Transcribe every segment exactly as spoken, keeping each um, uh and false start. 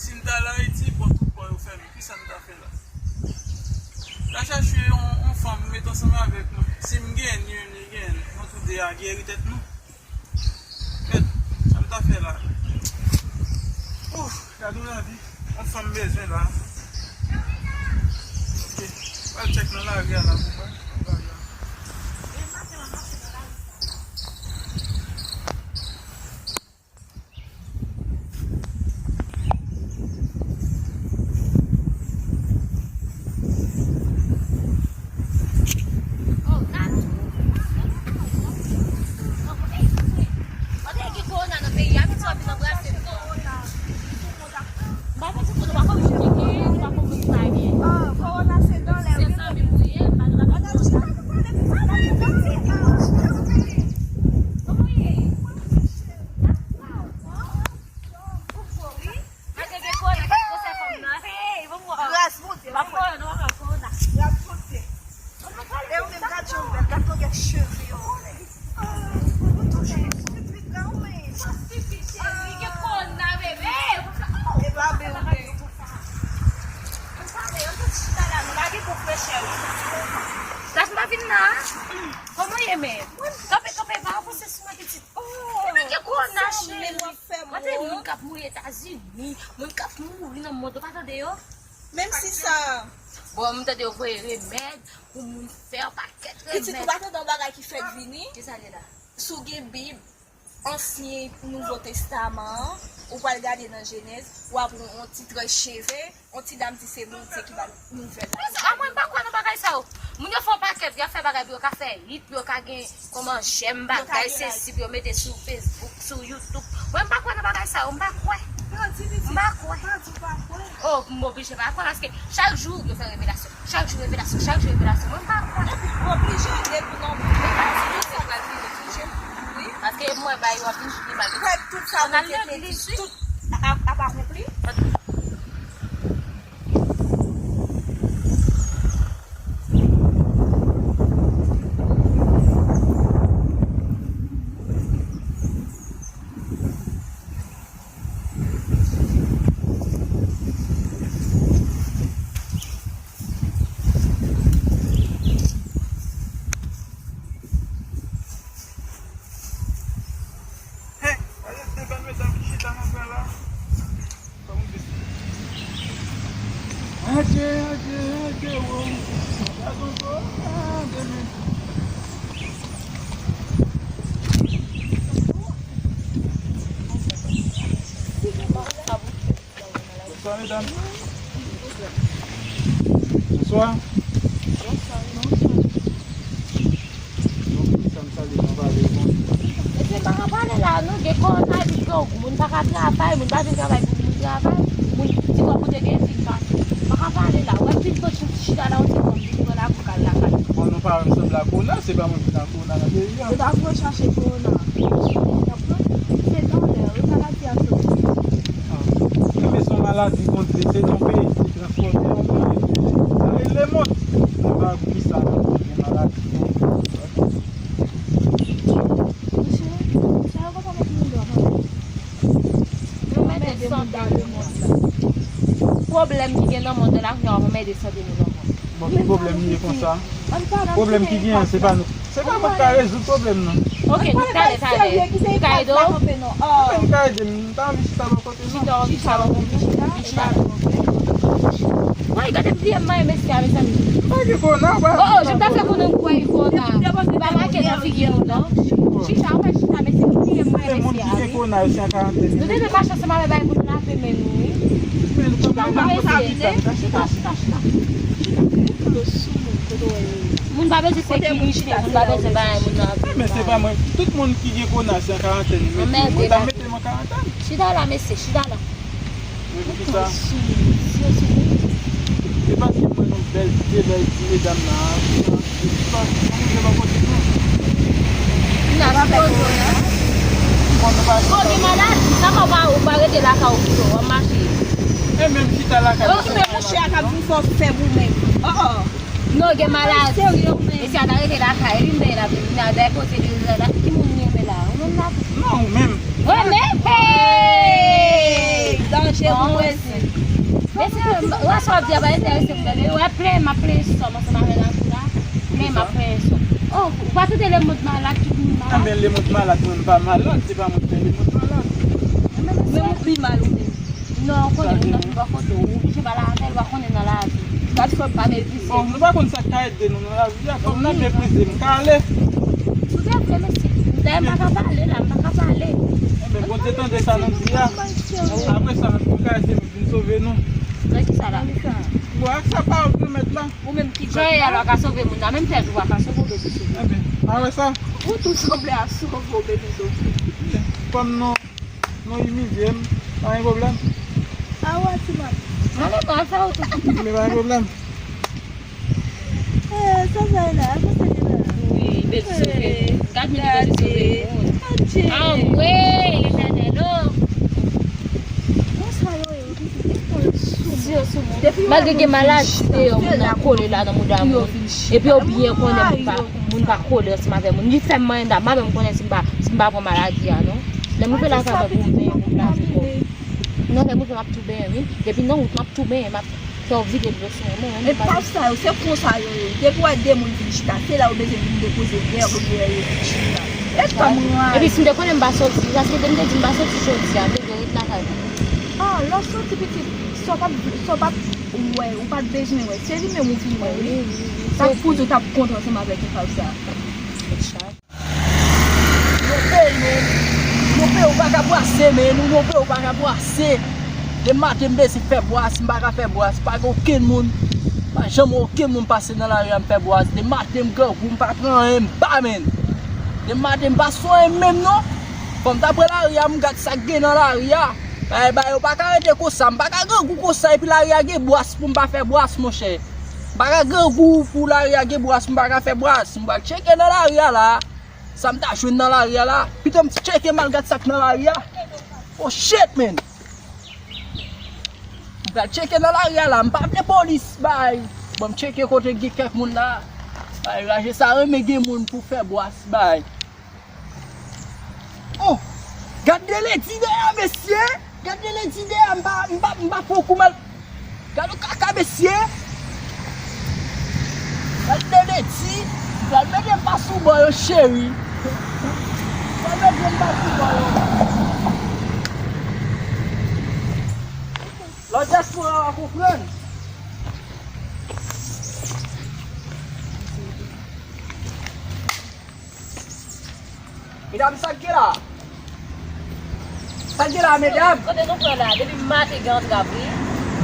Si m t al Ayiti, pòt tout pò yo fèmen, kisa m ta fè la? M ta chache yon, yon fanm, m met ansanm avèk nou. Si m genyen l, li menm li genyen l, nou tou de a geri tèt nou. Mèt, sa m ta fè la? Ouf, gade yon lavi. Yon fanm bezwen la. Ok, pral tchèk nan lari a la pou mwen. Gras Bondye, la fò. Gras Bondye. E ou menm, gad jan w bèl, gad longè cheve w. Ou toujou stipid nan ou menm. E pa bebe. Gras, m pa vin la. Kòman w ye menm? Kanpe, kanpe, pa avanse sou mwen pitit. Oh, men gen kòwona, cheri. Gade moun k ap mouri Etazini, moun k ap mouri nan mond, ou pa tande yo? Menm si sa. Bon, m tande yo voye remèd pou moun fè yon pakèt remèd. Pitit, ou pa tande yon bagay ki fèk vini? Kisa l ye la? Si w gen Bib, Ansyen, Nouvo Testaman an, ou pral gade nan Jenèz, w ap wè yon ti tranch cheve, yon ti dam di se Bondye ki ba l nouvèl la. A mwen, m pa kwè nan bagay sa yo. Moun yo fè yon pakèt, y ap fè bagay pou yo ka fè hit, pou yo ka gen kòman jèm bagay, sesi, pou yo mete sou Facebook, sou YouTube. Mwen, m pa kwè nan bagay sa yo, m pa kwè. M pa kwè. Oh, m oblije pa kwè, paske chak jou, yo fè revelasyon. Chak jou, revelasyon, chak jou, revelasyon. Mwen, m pa kwè. Epi, oblije depi nan. Mwen pa di nou se pral vini toujou. Wi. Paske mwen, ba yo ap vin jwenn mal. Kwè tout sa Bondye te di, tout ap, ap akonpli. Hey, gade de bèl medam ki chita nan kwen la. Adje, adje, adje, wo. Gade yon po, ah, demen. Bonswa, medam. Bonswa. Bonswa. Donk, sa m salye nan pale, bon. Mesye, pa ka pale la, non, gen kòwona, epi gen moun pa ka travay, moun pa vin travay pou moun travay, moun ti kòb ou te gen, fin pase. Pa ka pale la, wè, pil sot chita la, yon ti kòb, li pran lakou kal lakay. Bon, nou pa wè m sanble ak kòwona, se pa mwen ki nan kòwona nan peyi a. Yo ta pran chache kòwona. Y ap pran, se dan lè, yo ta la di a soti. Ah. Men se yon maladi kontre, se nan peyi ki transpòte yon peyi. Nan lemond, nan bagay ki sa, gen maladi. Mesye, sa yo konn pa met moun dòm anpil. Yo mete sante nou nan mond la. Pwoblèm ki gen nan mond la, yo mete sante nou nan mond. Bon, ki pwoblèm li ye konsa? Pwoblèm ki gen an, se pa nou. Se pa mwen ki ka rezoud pwoblèm nan. Ok, nou talè, talè. Kaido. Mwen ka ede m, m ta anvi chita bò kote nou. Chita, anvi chita bò kote nou. Woy, gade m bliye m maye mesye a, mezanmi. Pa gen kòwona, pa. Oh, oh, jan m ta fè konnen m kwè gen kòwona. Li pa make nan figi nou, non. Chita, ou fè chita, mesye, m bliye m maye mesye a, wi. Moun ki gen kòwona yo se an karantèn. Nou dwe mache ansanm avè bagay pou nou lave men nou, wi. Men nou pa ka mesye. Chita, chita, chita, chita. Moun pa bezwen sekirite, moun pa bezwen bagay, moun nan ap viv la. Men se pa mwen. Tout moun ki gen kòwona se an karantèn yo mete yo. Mwen ta mete m an karantèn. Chita la, mesye, chita la. Men poukisa? E paske m wè nou bèl, de bèl ti medam nan, ki nan, ki pa, ki pa bouje bò kote nou. N ap fè kòwona. Bon, gen maladi, sa fè w pa, ou pa rete lakay ou pito, w ap mache. E menm chita lakay ou. Okipe mouche a k ap vin fè w fèb ou menm. Oh, oh. Non, gen maladi. Mesye a ta rete lakay li, men l ap vin la, dèyè kote li la, ki moun li renmen la? Ou menm la? Non, ou menm. Renmen? Hey! Danje pou prese. Men si w wè sa w ap di a pa enterese m, tande. Ou wè plenyen m ap plenyen sòm ansanm avè Natou la. Plenyen m ap plenyen sòm. Oh, ou pa tande le mond malad, tout moun malad? Anben, le mond malad, mwen m pa malad, se pa mwen ki fè le mond malad. Men ou pi mal ou menm. Non, ou konnen moun nan pi bò kote w, ou oblije pale avè l, ou pa konnen nan lavi. Gad fò pa meprize. Bon, nou pa konn sa k ka ede nou nan lavi a, fò m nan meprize m, m ka ale. Tout à fait, mesye. Dayè, m pa ka pale la, m pa ka pale. Enben, Bondye tande sa nou di a. Apre sa, nou ka ese vin sove nou. Nan ki sa la? Bon, ak sa pawòl Granmèt la. Ou menm ki jan e alò ka sove moun nan, menm tèt ou pa ka sove, ou bezwen sove. Enben, pa wè sa? Ou tou sanble a sove, ou bezwen sove. Kòm nou, nou imilye m, pa gen pwoblèm. A wè, ti mwen. Ale, pa sa ou tou. Men pa gen pwoblèm. Eh, sa sa la, avanse de la. Wi, bezwen sove. Gad moun ki bezwen sove moun. Anmwe, Letènèl, oh. Bon, sa yo ye, yo toujou gen kòl sou moun. Malgre gen maladi deyò, moun nan kole la nan mouda moun. Epi yo byen konnen moun pa, moun pa kole ansanm avè moun. Li fè m manyen dam, mwen menm m konnen si m pa, si m pa pran maladi a, non. Lè m rive lakay mwen pou m benyen, pou m lave kò. Non, lè m rive m ap tou benyen, wi. Depi nan wout, m ap tou benyen, m ap fè w vide dlo sou mwen, mwen menm. E pa sa yo, se konsa yo ye. Depi w wè de moun vin chita, se la yo bezwen vin depoze vè oubyen yo vin chita. E pa mwen. Epi si m te konnen m pa soti, paske depi m te di m pa soti jodi a, m te gen ret lakay mwen. Ah, lè w soti pitit, sa w pa t, sa w pa t wè, ou pa t bezwen wè. Se li menm ou vin wè, wi. Sa k pou di w t ap kont ansanm avèk yon fab sa. Yon peyi, men, yon peyi ou pa ka bwase, men, yon peyi ou pa ka bwase. Depi maten m bezwen fè bwas, m pa ka fè bwas, pa gen okenn moun, pa janm wè okenn moun pase nan lari a m fè bwas. Depi maten m grangou, m pa pran anyen, m pa, men. Depi maten m pa swen anyen menm non. Fò m ta pran lari a, m gad sa k gen nan lari a. Bay, bay, ou pa ka rete konsa, m pa ka grangou konsa, epi lari a gen bwas pou m pa fè bwas, monchè. M pa ka grangou pou lari a gen bwas, m pa ka fè bwas. M pral tcheke nan lari a la. Sa m ta jwenn nan lari a la? Pito m tcheke m al gad sa k nan lari a. Oh shit, man! M pral tcheke nan lari a la. M pa vle polis, bay. Bon, m tcheke kote gen kèk moun la. Bay, raje sa renmen gen moun pou fè bwas, bay. Oh! Gad de ledi dèyè, mesye! Gad de ledi dèyè, m pa, m pa, m pa pran kou mal. Gad yon kaka, mesye! Gad de ledi, pral mete m pa sou bò yo, cheri. Pral mete m pa sou bò yo. Lòt dyaspora a konprann. Medam, sa k gen la? Sa k gen la, medam? Kote nou pran la? Depi maten gen antrave.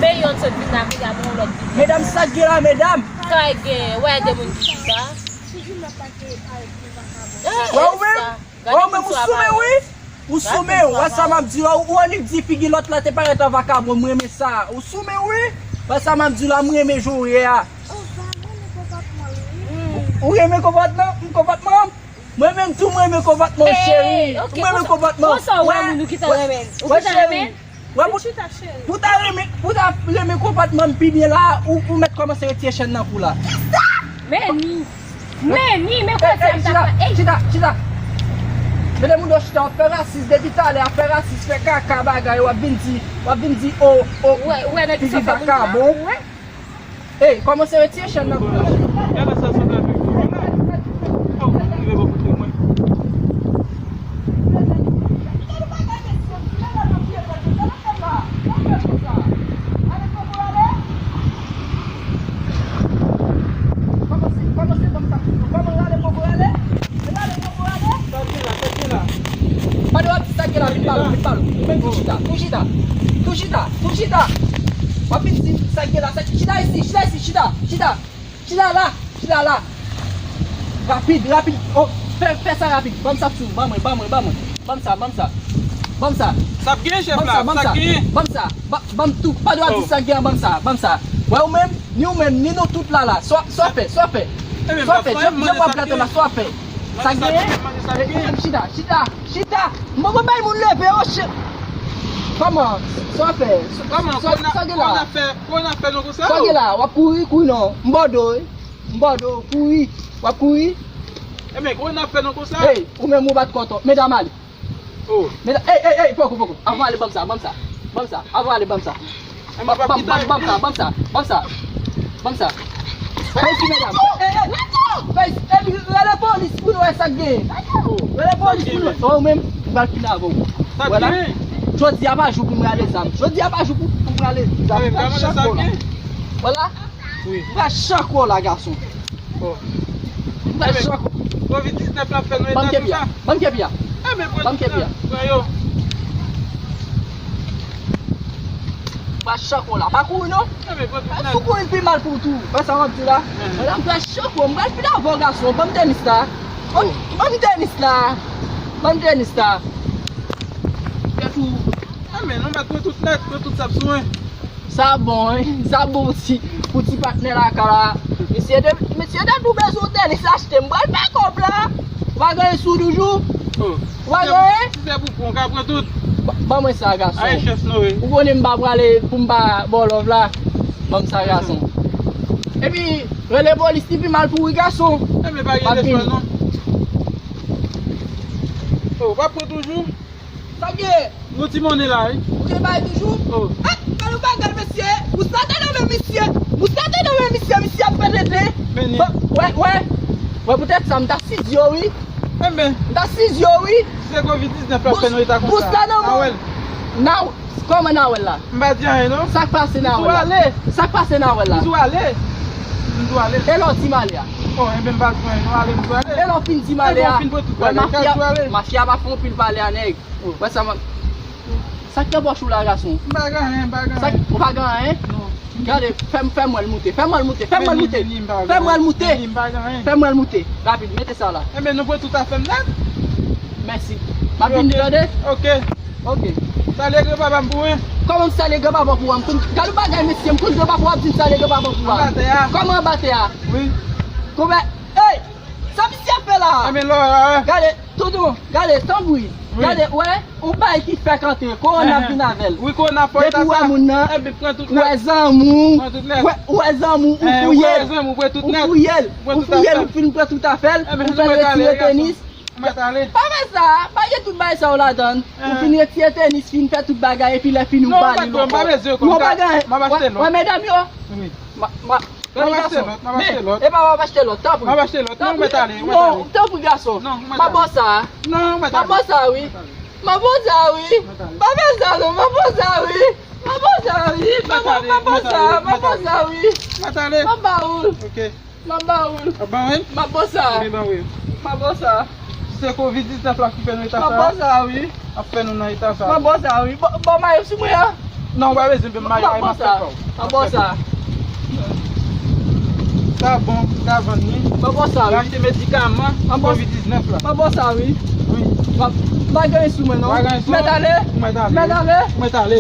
Men yonn sot vin la, kounye a pran yon lòt vin. Medam, sa k gen la, medam? Kay gen, wè de moun ki chita. Wè ou menm? Wè ou menm, ou sou men, wi. Ou sou men, wè sa m ap di la, ou annik di figi lòt la te parèt an vakabon, m renmen sa. Ou sou men, wi. Wè sa m ap di la, m renmen jan w ye a. Ou renmen konpòtman m? Konpòtman m? Mwen menm tou, mwen renmen konpòtman w, cheri. Mwen renmen konpòtman w. Wè, wè, cheri. Wè, pou, pou ta renmen, pou ta renmen konpòtman m pi byen la, ou, ou mèt kòmanse retire chèn nan kou la. Men ni, men ni, men kote m ta fè. Ey, chita, chita. Mete moun yo chita, w ap fè rasis depi talè, ap fè rasis, fè kaka bagay, w ap vin di, w ap vin di, o, o, pitit vakabon. Ey, kòmanse retire chèn nan kou la. Gade sa, sa ta fè. Oh, m rive bò kote mwen. Kòmanse, kòmanse ban m sa. Kòman rale poko rale? Rale poko rale? Sa gen la, sa gen la. Pandan w ap di sa gen la, vin pale, vin pale. Ou menm tou chita, tou chita. Tou chita, tou chita. W ap vin di sa gen la, sa, chita isi, chita isi, chita, chita. Chita la, chita la. Rapid, rapid. Oh, fè, fè sa rapid. Ban m sa sou, ban mwen, ban mwen, ban mwen. Ban m sa, ban m sa. Ban m sa. Sa ap genyen, chèf la, sa ap genyen. Ban m sa, ban m sa. Ban, ban m tou. Pandan w ap di sa gen, ban m sa, ban m sa. Wè ou menm, ni ou menm, ni nou tout la la. Sa, sa fè, sa fè. Sa fè, jan, jan w ap gate la, sa fè. Sa genyen? Ou menm chita, chita, chita. M poko bay moun leve, oh shit. Kòman? Sa w ap fè? Sa gen la? Sa gen la? W ap kouri, kouri non. M bòdo, wi. M bòdo, kouri. W ap kouri? Ebyen, kòman n ap fè non konsa? Ey, ou menm ou bat kò twòp. Medam ale. Medam, ey, ey, ey, poko, poko. Avan ale, ban m sa, ban m sa. Ban m sa. Avan ale, ban m sa. Ban m sa, ban m sa, ban m sa. Ban m sa. Fè isi, medam. Fè isi, epi rele polis pou nou wè sa k genyen. Rele polis pou nou. Ou menm, m pral fini avè w. Vwala. Jodi a pa jou pou m rale zam. Jodi a pa jou pou, pou m rale zam. M pral chak kò la. Vwala. M pral chak kò la, gason. M pral chak kò. Kovid diznèf la fè nou eta konsa. Ban m kepi a. Ban m kepi a. Pran yo. Ba chak w la. Pa kouri non. Sou kouri pi mal pou ou tou. Wè sa w ap di la? Madanm, ba chak w. M pral fini avè w, gason. Ban m tenis la. Ban m tenis la. Ban m tenis la. Kèt ou. Anben, nou mèt pran tout nèt, pran tout sa k sou mwen. Sa bon, wi. Sa bon pou ti, pou ti patnè lakay la. Mesye de, mesye de tou bezwen tenis achte. M pral fè kòb la. Ou pa gen sou toujou? Ou pa gen? Si se pou pran, ou ka pran tout. Ban mwen sa, gason. Ay, chèf Noe. Ou konnen m pa prale pou m pa ba w love la. Ban m sa, gason. Epi, rele polis, li pi mal pou ou, gason. Enben, pa gen lespwa, non. Oh, w ap pran toujou? Sa k gen? Yon ti monnen la, wi. Ou gen bagay toujou? Oh. Ah, gade yon bagay, mesye. Mousta te nan men misye. Mousta te nan men misye. Misye ap fè tenten. Men ni. Wè, wè. Wè, poutèt sa, m ta sizi w, wi. Enben. M ta sizi w, wi. Si se kovid diznèf la fè nou eta konsa. Mousta nan men. Nawèl. Nan, kòman Nawèl la? M pa di anyen, non. Sa k pase Nawèl la? Sa k pase Nawèl la? M di w ale. M di w ale. E lè w di m ale a? Oh, enben, m pa di w anyen, non. Ale, m di w ale. E lè w fin di m ale a? Enben, w fin pran tout bagay, ka di w ale. Mafya pa fè anpil pale a nèg. Wè sa, man. Sa k nan pòch ou la, gason? M pa gen anyen, m pa gen anyen. Ou pa gen anyen? Non. Gade, fè m, fè m wè l moute. Fè m wè l moute. Fè m wè l moute. Fè m wè l moute. Fè m wè l moute. Rapid, mete sa la. Enben, nou pran tout afè m nèt. Mèsi. M ap vin tande. Ok. Ok. Salye granpapa m pou mwen. Kòman m salye granpapa pou ou? M konn, gade yon bagay, mesye, m konn granpapa w ap di m salye granpapa pou ou. Anba tè a. Kòman anba tè a? Wi. Konbyen, ey! Sa misye ap fè la? Enben, lò, gade, tonton, gade, tanpri. Wi. Gade, wè, yon bagay ki fèk antre, kowona vin avè l. Wi, kowona fò eta sa. Depi w wè moun nan, ou wè zanmi w, ou wè zanmi w, ou fouye l, ou fouye l, ou fin pran tout afè l, ou fè l retire tenis. Pa fè sa, pa gen tout bagay sa yo ladan. Ou fin retire tenis, fin fè tout bagay, epi lè fini ou pa li l ankò. Non, pa gen. Wè medam yo. M ap achte lòt, m ap achte lòt. Men, epa w ap achte lòt, tanpri. M ap achte lòt. Non, ou mèt ale, ou mèt ale. Non, tanpri, gason. M ap ba w sa. Non, ou mèt ale. M ap ba w sa, wi. M ap ba w sa, wi. Pa fè sa, non, m ap ba w sa, wi. M ap ba w sa, wi. M ap ba w sa, m ap ba w sa, wi. M ap ba w. Ok. M ap ba ou l. Ap ba mwen? M ap ba w sa. Ebyen, ba mwen. M ap ba w sa. Si se kovid diznèf la ki fè nou eta sa. M ap ba w sa, wi. Ap fè nou nan eta sa. M ap ba w sa, wi. Bon, bon, mayo sou mwen an. Non, ou pa bezwen mayo, ay, m ap fè pa w. M ap ba w sa. Sa bon, sa vann ni. M ap ba w sa, wi. Rachte medikaman kovid diznèf la. M ap ba w sa, wi. Wi. M ap, m pa gen anyen sou mwen, non. M pa gen anyen sou ou. Mèt ale. Ou mèt ale. Mèt ale. Ou mèt ale.